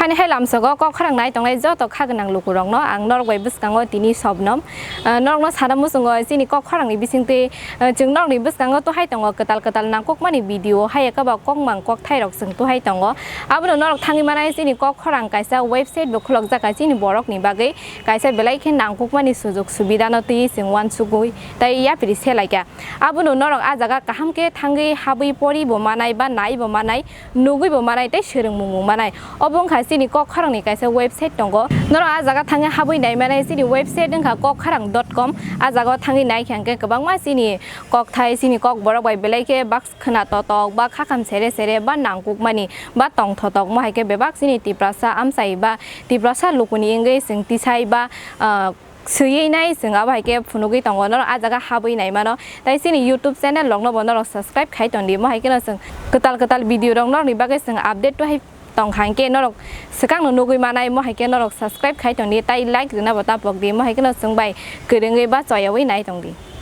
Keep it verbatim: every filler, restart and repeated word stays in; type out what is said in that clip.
Ani hai lamsogo kok khorang nai tongnai joto kha gwnang lukurokno ang norok bai bwskango tini Sobnom, ah, norokno sana muchungo chini kok khorangni bisingtwi, ah, chwng norokni bwskango tuhai tongo kwtal kwtal nangkukmani video, hai eka ba kokmang kokthairok chwng tuhai tongo. Abono norok thangwi manai chini kok khorang kaisa website bo khulokjak kha chini borokni bagwi, kaisa belai khe nangkukmani sujok subidano twiwi chwng uansugwi tei yapri se lai kha. Abono norok ah jaga kaham khe thangwi habwi pori bo manai ba nai bo manai, nugwi bo manai tei swrwngmung bo manai. Obo wngkha chini kok khorangni kaisa website tongo. Norok ah jaga thangwi habwi nai manai chini website wngkha kok khorang dot com. Ah jaga o thangwi nai khe hwnkhe kwbangma chini kokthai, chini kokborok bai belai khe bak khwna totok ba khakham sere sere ba nangkukmani ba tongthotok mo hai khe bebak chini Tiprasa amchai ba Tiprasa lukuni wngwi chwng tisai ba, ah, swiwi nai chwng abo hai khe phunugwi tongo, norok ah jaga habwi nai mano. Tai chini YouTube channel rokno bo norok subscribe khai tongdi, mo hai kheno chwng kwtal kwtal video rok norokni bagwi chwng update to hai tong kha, hinkhe norok swkangno nugwi manai, mo hai khe norok subscribe khai tongdi tai like rwna bo ta pokdi, mo hai kheno chwng bai kwrwngwi ba choyawi nai tongdi.